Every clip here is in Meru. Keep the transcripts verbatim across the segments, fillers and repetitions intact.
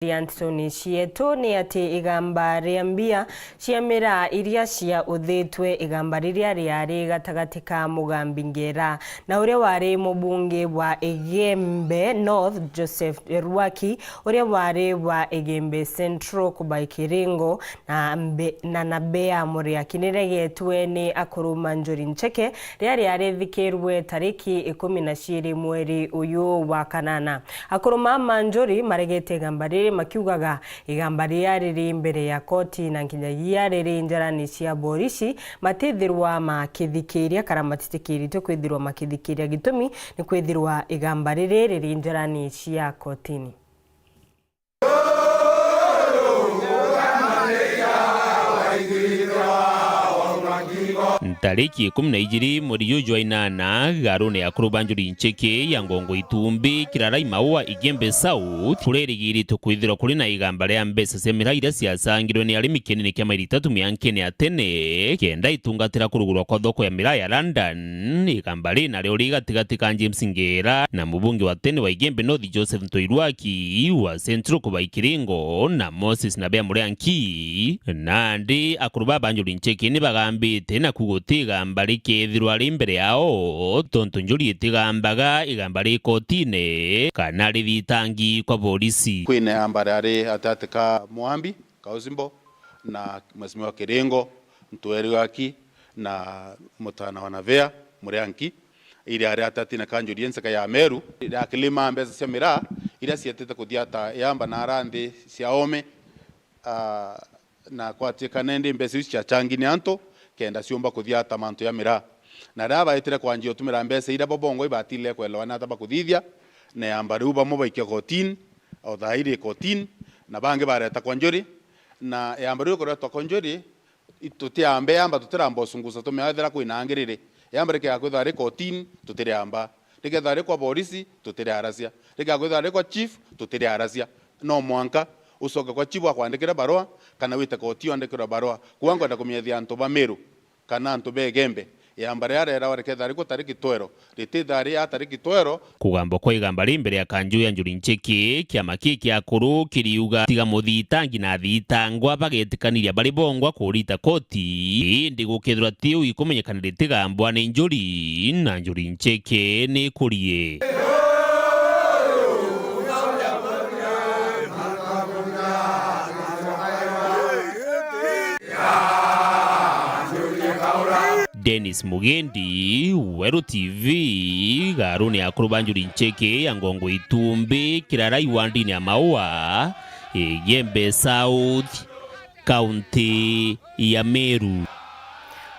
Ria ntoni cietu ni ati igamba ria mbia cia miraa iria cia uthitwe, igamba riria riari gatagati ka Mugambi Ngera na uria wari mubunge wa Igembe North, Joseph Rwaki, uria wari wa Igembe Central, Kubai Kiringo, na mbe-, na, na Bea Muriaki niregetwe ni akuru ma Njuri Ncheke riria riarithikirwe tariki ikumi na ciiri mweri uyu wa kanana. Akuru ma Manjuri maregete igamba riri makiugaga igamba riria riri mbere ya koti na nkinyagia riri njarani cia borisi matithirwa makithikiria kana matitikiritwe kwithirwa makithikiria. Gitumi ni kwithirwa igamba riri riri njarani cia kotini. Ntariki ikumi na ijiri mweri juju jwa inana, garune ya akuru ba Njuri Ncheke ya Ngongo Itumbi, Kirarai Maua, Igembe South, kuririgiritwe kwithirwa kuri na igamba ria mbeca cia miraa iria ciacangirwe ni arimi kienene kia mairi itatu miankene ya tene, kenda itungatira kurugurwa kwa thoko ya miraa ya London. Igamba riri nario ri gatigati ka James Ngera na mubunge wa tene wa Igembe North, Joseph Ntoirwaki, wa Central Kubai Kiringo, na Moses na Bea Murianki. Nandi akuru ba Banjuri Ncheke ni bagambite naku guti igamba rikethirwa ri mbere yao, tontu Njuri itigambaga igamba ri kotine kana rithitangi kwa borisi. Kwina igamba riari gatagati ka Mwambi Kausimbo na Mheshimiwa Kiringo, Ntoirwaki na mutana wa Navea Murianki, iria riari gatagati ka Njuri Ncheke ya Meru, ria kilima mbeca cia miraa iria cietete kuthiata iamba na aria nthi cia ome, ah, na kwatuika nendi mbeca iu ciachangi ni antu kenda ciumba kuthiata mantu ya miraa. Na riria baitire kwanjia utumira mbeca iria bo bongwa ibatire kwelewa ni ata bakuthithia, na igamba riu bamwe baikia kotini, o thaa iri kotini, na bangi bareta kwa Njuri, na igamba riu rikuretwa kwa Njuri, i-, tutiamba iamba, tutiramba usungusa tumea ethira kwina angiriri. Iamba rikega kwithirwa ri kotini, tutiriamba. Rikethirwa ri kwa borisi, tutiriaracia. Rikega kwithirwa ri kwa chief, tutiriaracia. No mwanka ucoke kwa chief akwandikire barua, kana wite koti wandikirwe barua. Kuga nkwenda kumenyithia antu ba Meru, kana antu ba Igembe, iamba riria rierawa rikethirwa ri ku tariki twero, ritithirwa ri ya tariki twero. Kugambwa kwa igamba ri mbere ya kanju ya Njuri Ncheke, kiama kii kia akuru kiriuga tiga muthitangi na athitangwa bagetikaniria bari bongwa kurita koti, indi gukethirwa ti uu ikumenyekana ritigambwa ni Njuri, na Njuri Ncheke ni kurie. Dennis Mugendi, Weru T V, garuni ya akuru ba Njuri Ncheke ya Ngongo Itumbi, Kirarai wandini ya Maua, Igembe South, kaunti ya Meru.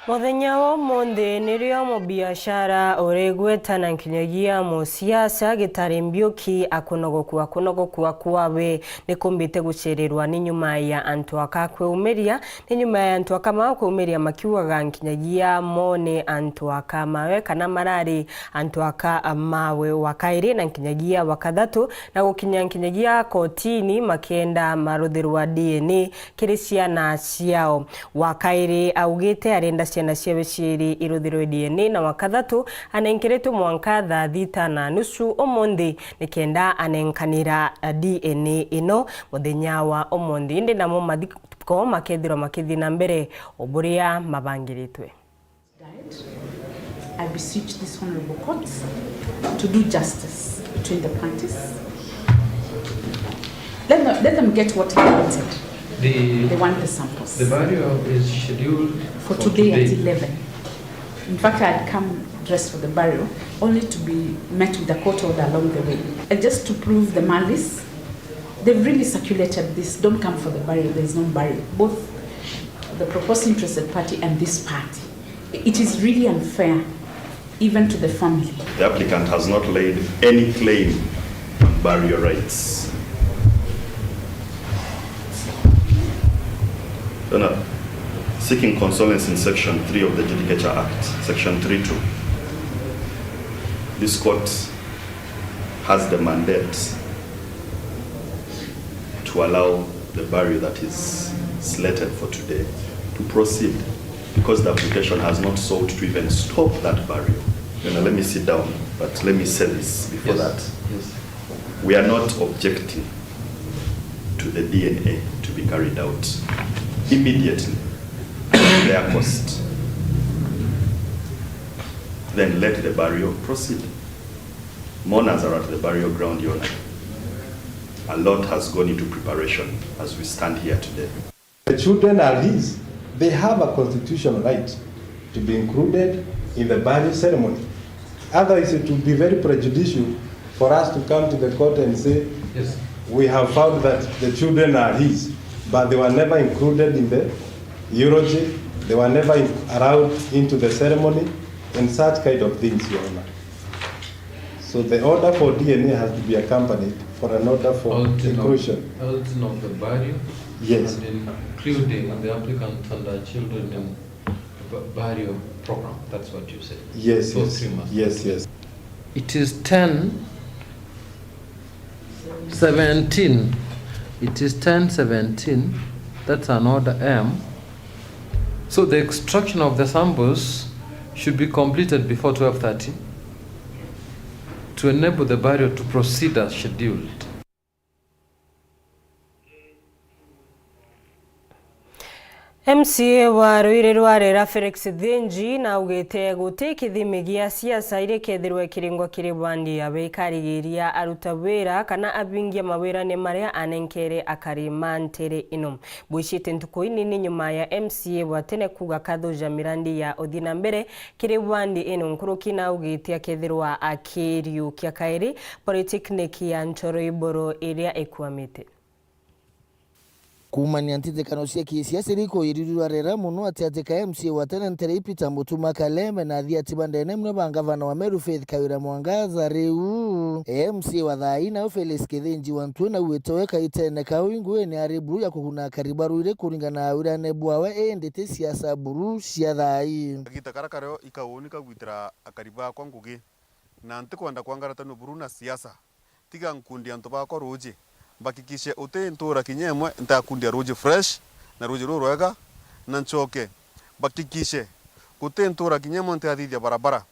Muthenya wa umunthi nirio mubiashara urigweta na nkinyagia musiasa Gitari Mbiuki akunogoku, akunogoku akwawe nikumbite gucerirwa ni nyuma ya antu aka kweumiria, ni nyuma ya antu aka mao kweumiria makiugaga nkinyagia mo ni antu aka mawe kana marari antu aka mawe wa kairi na nkinyagia wa kathatu, na gukinya nkinyagia kotini makienda maruthirwa D N A kiri ciana ciao. Wa kairi augite arenda ciana ciawe ciiri iruthirwe D N A, na wa kathatu anenkeretwe mwanka thaa thita na nusu umunthi nikenda anenkanira D N A ino muthenya wa umunthi. Indi namo mathiko makethirwa makithi na mbere o buria mabangiritwe. Died. I beseech this honorable court to do justice between the parties. Let them, let them get what they wanted. The, they want the samples. The burial is scheduled for today at eleven. In fact, I had come dressed for the burial only to be met with a court order along the way. And just to prove the malice, they've really circulated this, "Don't come for the burial, there is no burial." Both the proposed interested party and this party. It is really unfair, even to the family. The applicant has not laid any claim on burial rights. Then, uh, seeking consultants in Section three of the Judicature Act, Section three two, this court has the mandate to allow the burial that is slated for today to proceed, because the application has not sought to even stop that burial. You know, let me sit down, but let me say this before that. Yes. We are not objecting to the D N A to be carried out immediately at their cost. Then let the burial proceed. Mourners are at the burial ground, Your Honor. A lot has gone into preparation as we stand here today. The children are his. They have a constitutional right to be included in the burial ceremony. Otherwise, it would be very prejudicial for us to come to the court and say, yes, we have found that the children are his, but they were never included in the eulogy, they were never in-, allowed into the ceremony, and such kind of things, Your Honor. So the order for D N A has to be accompanied for an order for inclusion. Halting of the burial, yes, and including the applicant and the children in bu-, burial program. That's what you said. Yes, yes. Those three must be included. Yes, yes. It is ten seventeen. It is ten seventeen. That's an order M. So the extraction of the samples should be completed before twelve thirty to enable the burial to proceed as scheduled. M C A wa Ruiri rwa Rera Felix Thinji naugite guti kithimi gia siasa iri kethirwe kiringwa kiri bandi yawe ikarigiria aruta wira kana abingia mawirane maria anenkere akari ma ntiri ino. Bwicite ntuku inini nyuma ya M C A wa tene kuuga kathuja mirandi ya uthii na mbere kiri wandi ino nkuruki na augite akethirwa akiriukia kairi polytechnic ya Nchoro Iboro iria ikwamite. Kuumania ntitikano cia kisiasa iri kuirirwa rera mono ati ati ka M C A wa tene Nterei Peter Mutuma Kalembe na athiati ba ndene mwe ba ngavana wa Meru Faith Kawira Mwangaza riu M C A wa thaa ii nau Felix Kithinji wa Ntui nauite we kaitene kau inguine ari buru ya kuguna akari ba Ruiri kuringana na wirane bwawe indi ti siasa buru cia thaa ii. Kagita kara kario ikauni kagwitira akari bakwa ngugi, na ntikwenda kwangaratanua buru na siasa. Tiga nkundi antu bakwa ruuji, mbakikishe uti ntuura kinya imwe ntakundia ruuji fresh na ruuji rurwega, na nchoke mbakikishe guti ntuura kinya imwe ntiathithia barabara.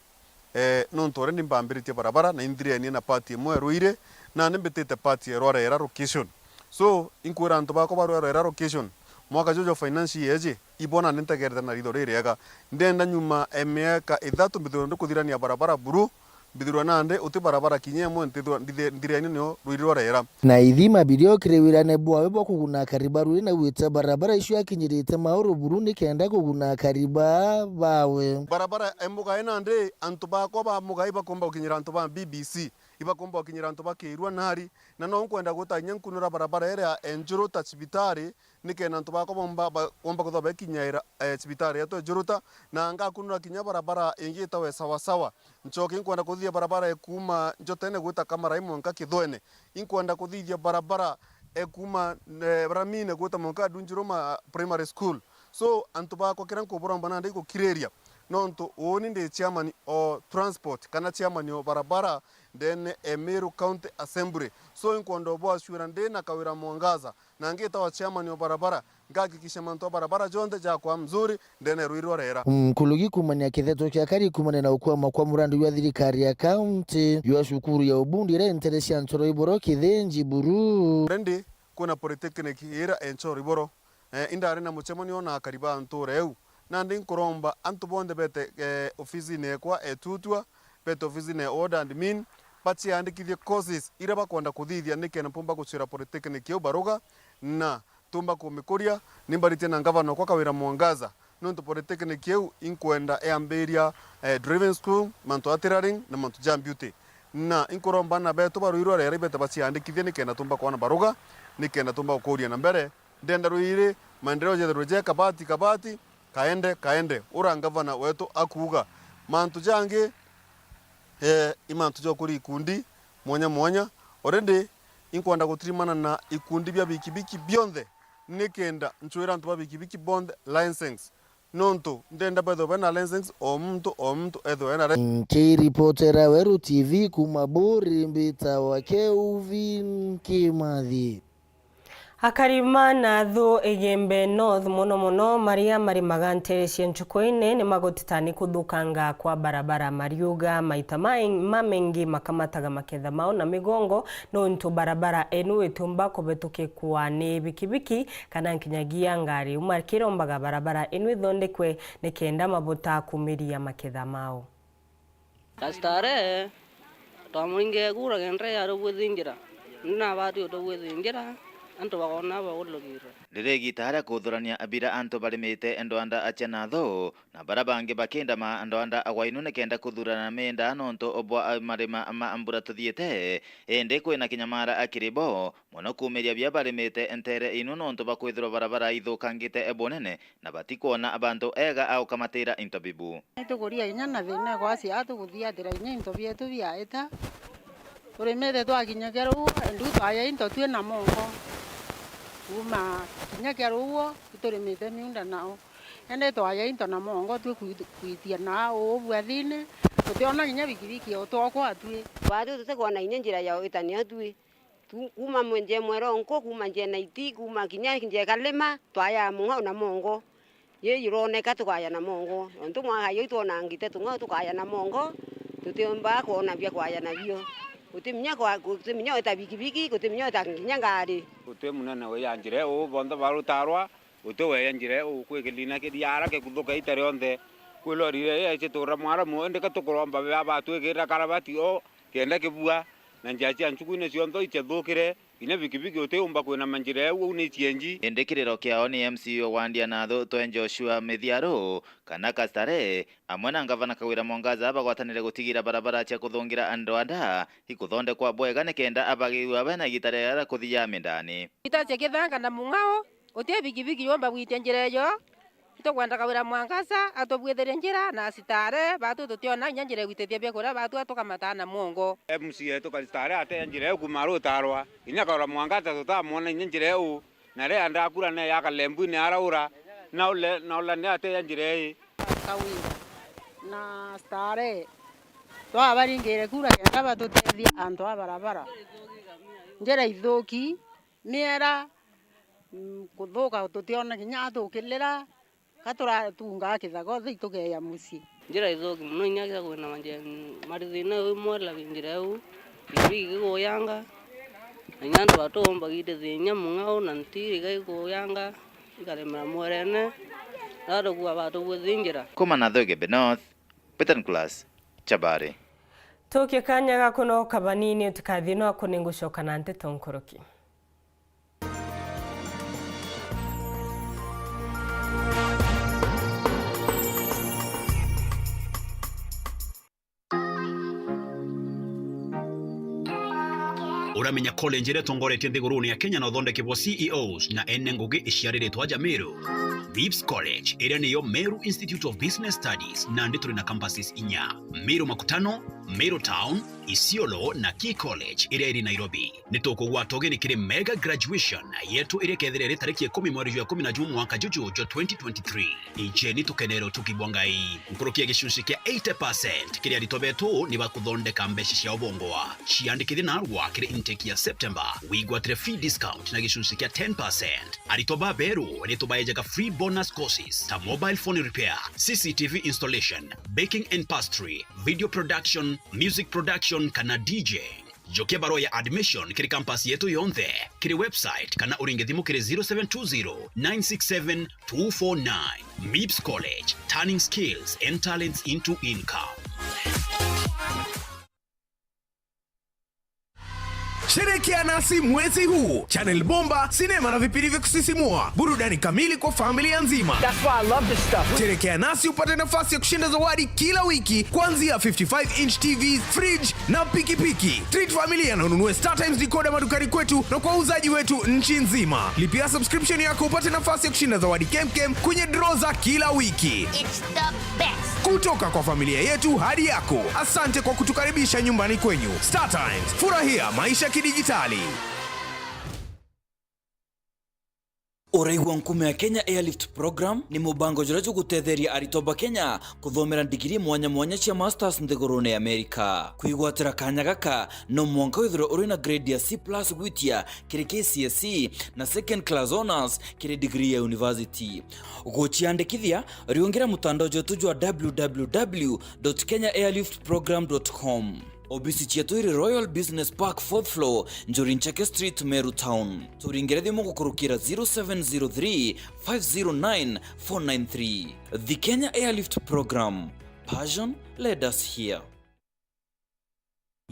Eh, nontu already mbambiritie barabara na inthirenie na part imwe ya Ruiri, nandi mbitite part ya Rwarera location. So, inkwira antu bakwa ba Rwarera location, mwaka juju financial year iji, ibona ntegerete na ritho ririega. Ndenda nyuma ya miaka ithatu mbithirwe ndikuthirania barabara buru, mbithirwe nandi uti barabara kinya imwe ntithirwa-, ndithe-, nthirania nio Ruiri Rwarera. Na ithima birio kiri wirane bwawe bwa kuguna akari ba Ruiri na gwita barabara icio akinyirite mauru buru nikenda kuguna akari ba-, bawe. Barabara e Mugai nandi antu bakwa ba Mugai bakomba gukinyira antu ba B B C, ibakomba gukinyira antu ba Kirua nari, na no nkwenda gwita inya nkunura barabara iria e Njuruta cibitari, nikenda antu bakwa bomba, ba-, bomba kwithirwa bekinyaira, eh, cibitari yetu e Njuruta, na ngakunura kinya barabara ingi itawe Sawa Sawa. Nchoke nkwenda kuthithia barabara e kuuma Njotene gwita Kamarai mwanka Kithwene. Inkwenda kuthithia barabara e kuuma, eh, Ramine gwita mwanka Dunjuruma Primary School. So, antu bakwa kiria nkuburomba nandi igukiriria, nontu uuni ndi chairman o transport kana chairman o barabara ndene e Meru County Assembly. So, inkwenda ubwacwira ndi na Kawira Mwangaza, na ngitawa chairman o barabara, ngahakikisha mantu a barabara jonthe jakwa mzuri ndene ya Ruiri Rwarera. Nkuruki kuumania kitheto kia kari kuumania na ukwama kwa murandi jwa thirikari ya kaunti jwa cukuru ya Ubundi iria intere cia Nchoro Iboro Kithinji buru. Already kwina polytechnic ira e Nchoro Iboro. Eh, indari na mucemanio na akari ba ntuura iu. Nandi nkuromba antu bonthe bete, eh, ofisine ekwa e Tutua, bete ofisine e Ward Admin, baciandikithie courses iria bakwenda kuthithia nikenda mpumba gucwira polytechnic iu baruga, na tumba kumikuria, nimbaritie na ngavana okwa Kawira Mwangaza, nontu polytechnic iu inkwenda yambiria, eh, driving school, mantu ja tailoring na mantu ja beauty. Na inkuromba ana betu ba Ruiri Rwarera ibete baciandikithie nikenda tumba kwona baruga, nikenda tumba gukuria na mbere. Ndenda Ruiri maendeleo jethirwe je kabati kabati, kaende, kaende, ura ngavana wetu akuuga. Mantu jangi, eh, i mantu ja ukuri ikundi mwanya mwanya. Already, inkwenda gutirimana na ikundi bia bikibiki bionthe, nikenda ncwira antu ba bikibiki bonthe license. Nontu, ndenda bethwe bena license, o muntu, o muntu ethwe ena li- Nkiripotera Weru T V kuuma Buri, mbitawa Kelvin Kimathi. Akari ma Nathu Igembe North, mono mono maria marimaga nteere cia nchuku-ini, ni maguteta ni kuthukanga kwa barabara. Mariuga maita mai-, mamengi makamataga maketha mao na migongo, nontu barabara inu itiumba kubitukikwa ni bikibiki kana nkinyagia ngari. Makirombaga barabara inu ithondekwe nikenda mabuta kumiria maketha mao. Kastare, twamuringire kura kenda yari gwithingira. Ni nabati uti gwithingira, antu bakona bagurire kura. Riri igita ria kuthurania bira antu barimite ndwanda cia Nathu, na bara bangi bakindama ndwanda gwa inu nikenda kuthurana minda nontu bwa marima ma mbura tuthiite, indi kwina kinyamara kiri bo mono kumiria bia barimite nteere inu nontu bwa kwithirwa barabara ithukangite bunene, na batikwona bantu ega a gukamatira into bibu. Nitukuria inya na thina igwacia, tukuthiatira inya into bietu biaita. Turimite twakinya kia ruuo, endu twaya into twi na mongo. Kuuma kinya kia ruuo, iturimite miunda nao. Indi twaya into na mongo, twi kwi-, kwitia na uu bwathini, tutiona kinya bikibiki o twakwa twi. Baatwi tutikwona inya njira ya itania twi. Tu-, kuuma mwe-, nje Mweronko, kuuma nje Naiti, kuuma kinya nje Kalima, twaya mung'ao na mongo. Yi ironeka tukaya na mongo. Nontu mwaka yu twonangite tung'ao tukaya na mongo, tutiumba kwona bia kwaya nabio. Gutiminya kwa-, gutiminya wita bikibiki, gutiminya wita nginya ngari. Guti munene uya njira uu, bonthe barutarwa, guti weya njira uu, kwi kilina kiria ara kikuthuka ita rionthe. Kwi lori iria ici tuura mwaramu, indi ka tukuromba bia batwikirira karabati o, kenda kibua, na njira cia nchuku-ini cionthe ichathukire, kinya bikibiki utiumba kwinama njira iu, uu ni cienji. Indi kiriro kiao ni M C A wa Ndia Nathu twe Joshua Mithiaru, kana Kastare, amwe na ngavana Kawira Mwangaza bagwatanire gutigira barabara cia kuthungira ndwanda ikuthondekwa bwega nikenda abagirua bena igita riega ria kuthia mindani. Ita cia kithanga na mung'ao, guti bikibiki yumba gwitia njira iyo. Itukwenda Kawira Mwangaza atubwithirie njira na Kastare, baatwi tutiona inya njira igwitithia biakuria, baatwi atukamata na mwongo. M C A etu Kastare ateya njira iu kuuma rutarwa, inya Kawira Mwangaza tutamwona inya njira iu, na ria ndakura ne ya Kalembu ni araura, na ule, na ula ni ateya njira ii. Kawira na Kastare, twabaringire kura kenda batutethia antu a barabara. Njira ithuki, miera, mm, kuthuka tutiona kinya atukilira, ka turatungaa kithago thii tukeya mucii. Njira ithuki mono, inya kia kwina majengo, mari thina uu mwela njira iu, pikipiki igikuyanga, na inya antu batiumba gitithia inya mung'ao na ntiri igikuyanga, ikaremera mwerene, na tukua batubwithingira. Kuuma Nathu Igembe North, Peter Nicholas, Chabari. Tukie kanya gaku no kabanini, utikathie no aku ningucoka na nteto nkuruki. Uramenya college iria itongoretie nthigurune ya Kenya na uthondeki bwa C E Os na ene ngugi iciariritwe aja Meru? Vips College, iria niyo Meru Institute of Business Studies, nandi turi na campuses inya: Meru Makutano, Meru Town, Isiolo na Key College iria iri Nairobi. Ni tukugwata ugeni kiri mega graduation yetu iria ikethira iri tariki ikumi mweri jwa ikumi na jumwa mwaka juju jwa twenty twenty-three. Ijeni tukenere utuki bwa Ngai. Nkuruki ya gicunci kia eighty percent kiri aritwa betu ni bakuthondeka mbeca cia ubongwa. Ciandikithie narua kiri intake ya September, wigwatire fee discount na gicunci kia ten percent. Aritwa baberu ni tubaejaga free bonus courses ta mobile phone repair, C C T V installation, baking and pastry, video production, music production kana D J. Njukia barua ya admission kiri campus yetu yonthe, kiri website kana uringe thimu kiri zero seven two zero, nine six seven, two four nine. Mips College, turning skills and talents into income. Sherekea nasi mwezi huu. Channel bomba, sinema na vipindi vya kusisimua. Burudani kamili kwa familia nzima. That's why I love this stuff. Sherekea nasi upate nafasi ya kushinda zawadi kila wiki, kuanzia fifty-five inch T Vs, fridge na pikipiki. Treat familia na ununue StarTimes decoder madukani kwetu na kwa wauzaji wetu nchi nzima. Lipia subscription yako upate nafasi ya kushinda zawadi kemkem kwenye draw za kila wiki. It's the best. Kutoka kwa familia yetu hadi yako, asante kwa kutukaribisha nyumbani kwenyu. StarTimes, furahia maisha kidijitali. Uraigua nkuma ya Kenya Airlift Program ni mubango juria jugutetheria aritwa ba Kenya kuthomera ndigiri mwanya mwanya cia masters nthigurune ya Amerika. Kwigwatira kanya gaka, no mwanka withirwe uri na grade ya C plus gwitia kiri K C S E na second class honours kiri degree ya university. Guciandikithia, riungira mutandao jwetu jwa w w w dot kenya airlift program dot com. Obisi cietu iri Royal Business Park, fourth floor, Njuri Ncheke Street, Meru Town. Turingire thimu gukurukira zero seven zero three, five zero nine, four nine three. The Kenya Airlift Program. Passion led us here.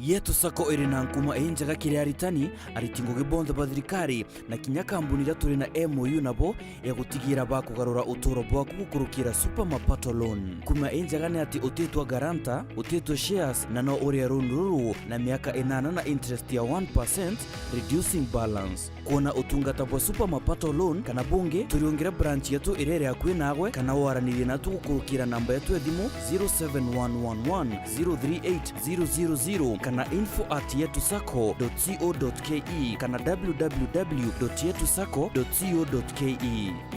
Yetu Sacco iri na nkuma injega kiri aritani, ariti ngugi bonthe ba thirikari, na kinya kambuni iria turi na M O U nabo ya gutigira bakugarura uturo bwaku gukurukira Super Mapato Loan. Nkuma injega ni ati utitwa guarantor, utitwa shares, na no urie loan ruru na miaka inana na interest ya one percent, reducing balance. Kwona utungata bwa Super Mapato Loan kana bungi, turiungire branch yetu iria iri akui naagwe, kana waranirie natu gukurukira namba yetu ya thimu zero seven one one one zero three eight zero zero zero kana info at yetu sacco dot co dot ke kana w w w dot yetu sacco dot co dot ke.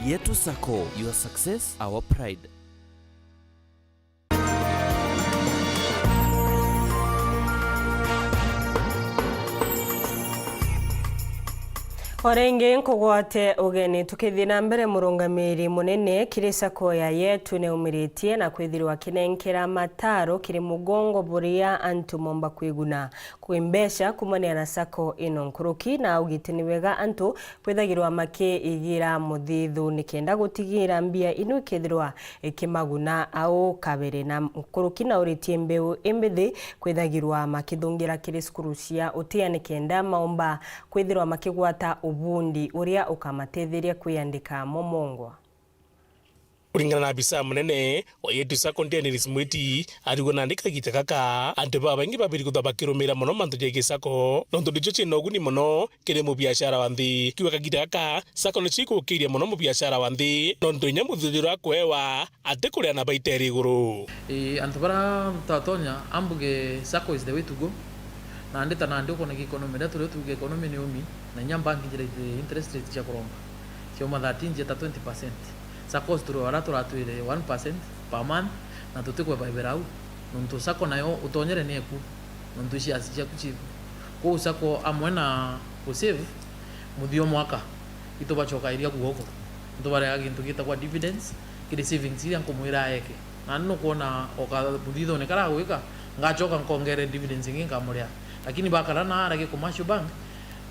Yetu Sacco, your success, our pride. O ringi nkugwate ugeni. Tukithii na mbere, murungamiri munene kiri Sacco ya Yetu niaumiritie na kwithirwa akinenkera mataro kiri mugongo buria antu momba kwiguna kwi mbeca kumania na Sacco ino nkuruki, na augite ni wega antu kwithagirwa makiigira muthithu nikenda gutigira mbia inu ikethirwa ikimaguna au kabere. Na nkuruki nauritie mbeu imbithi kwithagirwa makithungira kiri cukuru cia utia nikenda maomba kwithirwa makigwata ubundi uria ukamatetheria kwiyandika momongwa. Kuringana na abisa munene wa Yetu Sacco, Dennis Mwiti, arigwa nandi kagita gaka, antu babaingi babiri kwithirwa bakirumira mono mantu ja Sacco, nontu nicio ciina uguni mono kiri mubiashara wa nthi. Kiuga kagita gaka, Sacco nicio igukiria mono mubiashara wa nthi, nontu inya muthithiro akuewa atikuria na baita iri iguru. Ii, antu baria twatonya, ambuge Sacco is the way to go. Nandi ta nandi ukwona ki economy, riria turi tuge economy ni umi, na inya bank injiraite interest rate cia kuromba ciauma thirteen cieta twenty percent. Saccos turi o aria turatwire one percent per month, na tutikweba ibera au, nontu Sacco nayo utonyere ni eku, nontu shares ciaku ciku. Kwou Sacco amwe na gusave, muthia o mwaka, itubacokairia guoko. Nitubareaga gintu gitagwa dividends kiri savings iria nkumwira aeke. Nandi nukwona o kamuthithone karia agwika, ngacoka nkongere dividends ingi nkamurea. Lakini bakara na arage commercial bank,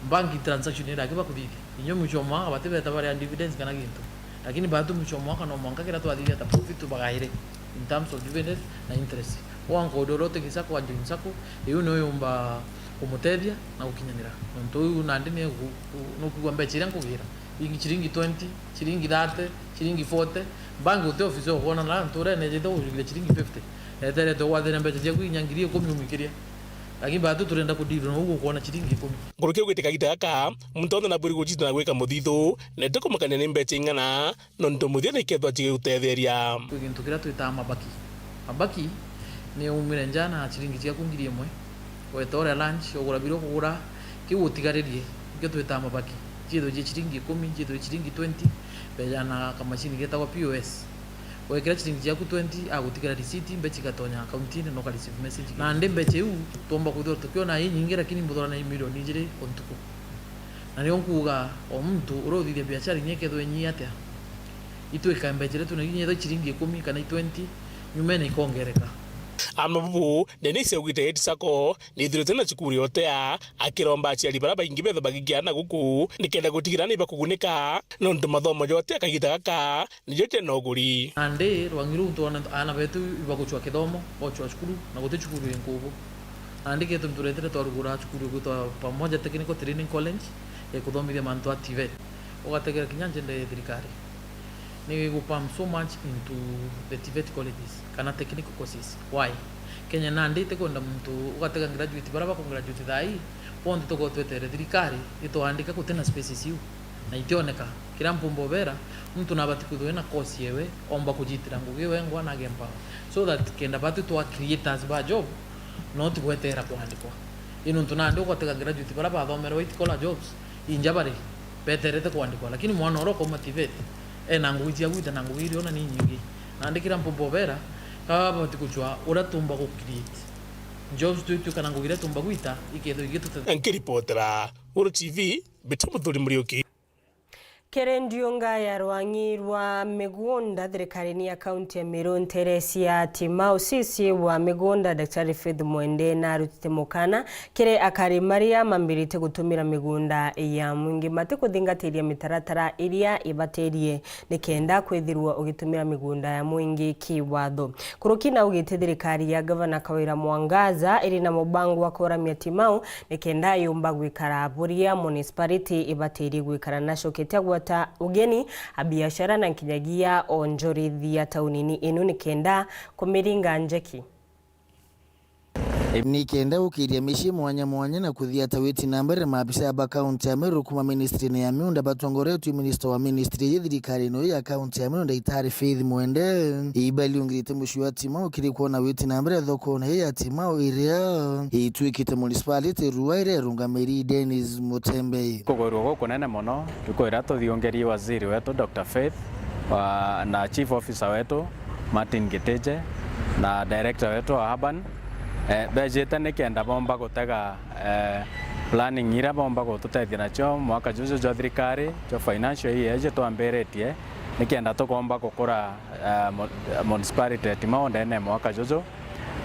banking transaction iraki bakuthithia. Inya mwisho wa mwaka batibeta barea dividends kana gintu. Lakini batu mwisho wa mwaka no mwanka kiria twathithia ta profit tubagaire in terms of dividends na interest. Kwa nkodo rote ki Sacco, wa join Sacco, iu niyo yumba kumutethia na gukinyanira. Nontu iu nandi ni gu-, gu-, nukwigua mbeca iria nkugira. Ingi ciringi twenty, ciringi thirty, ciringi forty. Bangi uti ofisi ukwona na nturene ejite kujugira ciringi fifty. Eterete ugwathire mbeca ciaku inya ngiri ikumi umwikiria. Lakini batu turenda kudeal na uguo ukwona ciringi ikumi. Nkuruki augite kagita gaka, muntu onthe nabwiri gucita na gwika muthithu, na itikumakania ni mbeca ing'ana, nontu muthia nikethwa cigigutetheria. Kwi gintu kiria twitaa mabaki. Mabaki ni umire nja na ciringi ciaku ngiri imwe, weta uria lunch, ugura biria ukugura, kiu utigaririe, nikio twitaa mabaki. Ciithwe cie ciringi ikumi, ciithwe cie ciringi twenty, beja na kamacini getagwa P O S. Wekira ciringi ciaku twenty, agutigara risiti, mbeca igatonya akauntiine na ukareceive message. Nandi mbeca iu twomba kwithirwa tukiona inyingi, lakini mbuthorana i milioni ijiri o ntuku. Na nio nkuuga, o muntu uria uthithia biashara inya ikethirwa inyii atia, itwika mbeca iria twinacio inya ithirwa ciringi ikumi kana i twenty, nyumene ikongereka. Ama bubu, Denise augite Yetu Sacco nithirite na cukuru ya utea, akiromba aciari baria baingi betha bagikiana guku nikenda gutigira ni bakugunika, nontu mathomo ja utea kagita gaka nijo jena uguri. Nandi rwangi ruu twona aana betu ibagucwa kithomo, bocwa cukuru, na guti cukuru i nkubu. Nandi getu nituretire twarugura cukuru igwitwa Pamoja Technical Training College, ya kuthomithia mantu a TVET. Ugategera kinya njende ya thirikari ni gu pump so much into the TVET colleges kana technical courses. Why? Kenya nandi itikwenda muntu ugatega graduate, baria bako graduate thaa ii, bonthe tukorwo twetere thirikari itwandika, gutina spaces iu. Na itioneka. Kiria mpumba ubera, muntu nabati kwithirwa ena course yewe, omba kujitira ngugi wengwa na agempower. So that kenda batu twa creators ba job, no ti gwetera kwandikwa. Ii nontu nandi ugotega graduate baria bathomere white collar jobs, inja bari beterete kwandikwa, lakini mwana uria ukauma TVET ena ngugi cia gwita na ngugi iria ona ni nyingi. Nandi kiria mpumba ubera, ka babati kucwa uria tumba gu create jobs, twituka na ngugi iria tumba gwita, ikethirwa igitutethia. Nkiripotera Uru TV, Mbita Muthuri Muriuki. Kiri ndiunga ya rwang'i rwa migunda thirikarine ya kaunti ya Meru, ntere cia Timau, C C wa migunda Daktari Faith Mwende narutite mukana kiri akari maria mambirite gutumira migunda ya mwingi mati kuthingatiria mitaratara iria ibatirie nikenda kwithirwa ugitumira migunda ya mwingi kiwatho. Kuruki naugite thirikari ya Gavana Kawira Mwangaza iri na mubango wa kuramia Timau nikenda yumba gwikara buria municipality ibatirie gwikara. Nacokete agwata ugeni, abiashara na nkinyagia onjorithia taunini inu nikenda kumiringa njeki. Nikenda gukiria micii mwanya mwanya na kuthia ta witi na mbere, maabisa ba kaunti ya Meru kuma ministry-ini ya miunda batongoretue i minista wa ministry iji thirikarine iji ya kaunti ya Meru, Daktari Faith Mwende, ibaliungirite mucii wa Timau kiri kwona witi na mbere thokone iji ya Timau iria itwikite municipality rua iria irungamiri Dennis Mutembe. Kugwirua gukunene mono, tukwira tuthiungerie waziri wetu Doctor Faith wa, na chief officer wetu Martin Gitije na director wetu wa urban, eh, bejite nikenda bomba gutega, eh, planning iria bomba gututethia nacio mwaka juju jwa thirikari, jwa financial year iji twambiritie, nikenda tukomba gukura, eh, mu-, municipality ya Timau ndene ya mwaka juju.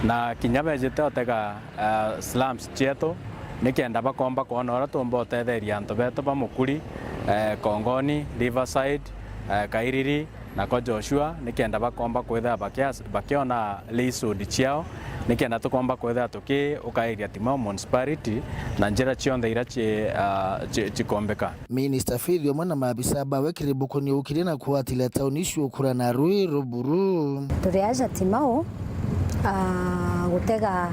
Na kinya bejite utega, eh, slums cietu, nikenda bakomba kwona uria tumba utetheria antu betu ba Mukuri, eh, Kongoni, Riverside, eh, Kairiri, nako Joshua, nikenda bakomba kwithira bakia-, bakiona leasehold ciao, nikenda tukomba kwithira tukiukairia Timau municipality na njira cionthe iria ci-, ah, ci-, cikombika. Minister Faith umwe na maabisa bawe kiri bukoni ukirie na kuatila tauni icio ukura na rui ruburu. Turi aja Timau, ah, gutega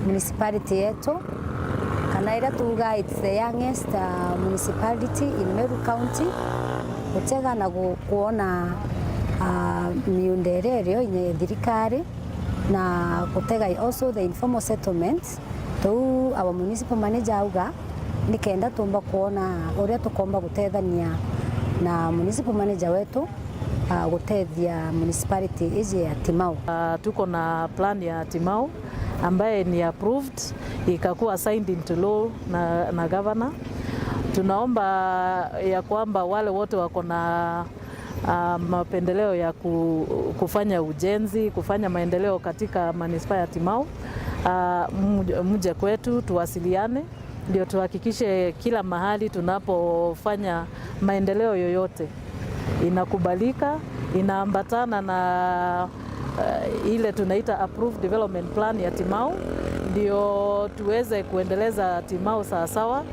municipality yetu, kana iria tuuga it's the youngest, ah, municipality in Meru County, gutega na gu-, kuona, ah, miunda iria irio inya ya thirikari, na gutega also the informal settlements. Tou our municipal manager auga, nikenda tumba kuona uria tukomba gutethania na municipal manager wetu, ah, gutethia municipality iji ya Timau. Ah, tuko na plan ya Timau ambaye ni approved, ikakuwa signed into law na, na governor. Tunaomba ya kwamba wale wote wako na, ah, mapendeleo ya ku-, kufanya ujenzi, kufanya maendeleo katika manispaa ya Timau, ah, mje, mje kwetu tuwasiliane, ndio tuhakikishe kila mahali tunapofanya maendeleo yoyote inakubalika, inaambatana na, eh, ile tunaita approved development plan ya Timau, ndio tuweze kuendeleza Timau sawasawa.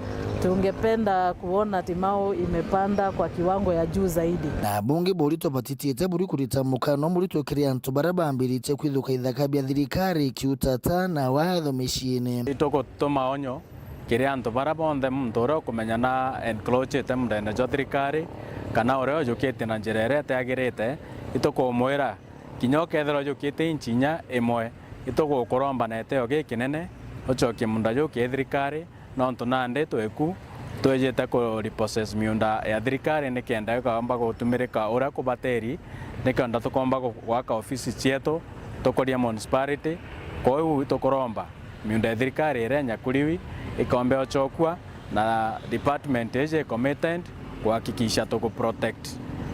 Tungependa kuona Timau imepanda kwa kiwango ya juu zaidi. Na abunge boritwe batitiite buri kurita mukano muritwe kiri antu baria bambiritie kwithuka ithaka bia thirikari kiutata na watho miciine. Itugutuma onyo kiri antu baria bonthe muntu uria ukumenya na encroachite mundene jwa thirikari, kana uria ujukitie na njira iria itiagirite, itukumwira, kinya ukethirwa ujukitie inchi inya imwe, itugukuromba na iteo gikinene, ucokie munda juu kiri thirikari, nontu nandi twiku twijite ku repossess miunda ya thirikari nikenda ikaomba gutumirika uria kubateri, nikenda tukomba gu-, gwaka ofisi cietu, tukurie municipality. Kwou itukuromba miunda ya thirikari iria inyakuriwi ikombe ocokua, na department iji i committed kuhakikisha tuku protect,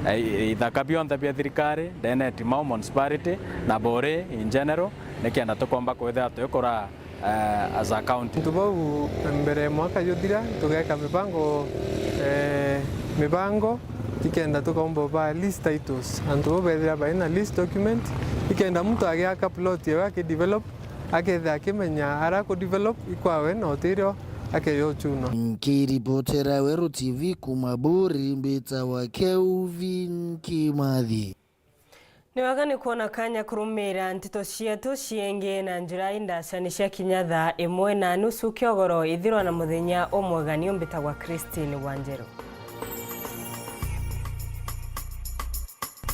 eh, ithaka bionthe bia thirikari ndene ya Timau municipality na Buri in general, nikenda tukomba kwithira twikura, eh, as a county. Antu bau mbere ya mwaka juthira, tugeka mibango, eh, mibango, ikenda tukomba ba lease titles. Antu bau bethira bai na lease document, ikenda muntu agiaka plot ewe akidevelop, akethira akimenya ara akudevelop ikwawe na utirio akeyochunwa. Nkiripotera Weru T V kuma Buri, mbitawa Kelvin Kimathi. Ni wega ni kwona kanya kurumira nteto cietu ciengi na njira indaca ni ciakinya thaa imwe na nusu kiogoro. Ithirwa na muthenya umwega. Ni umbitagwa Christine Wanjeru.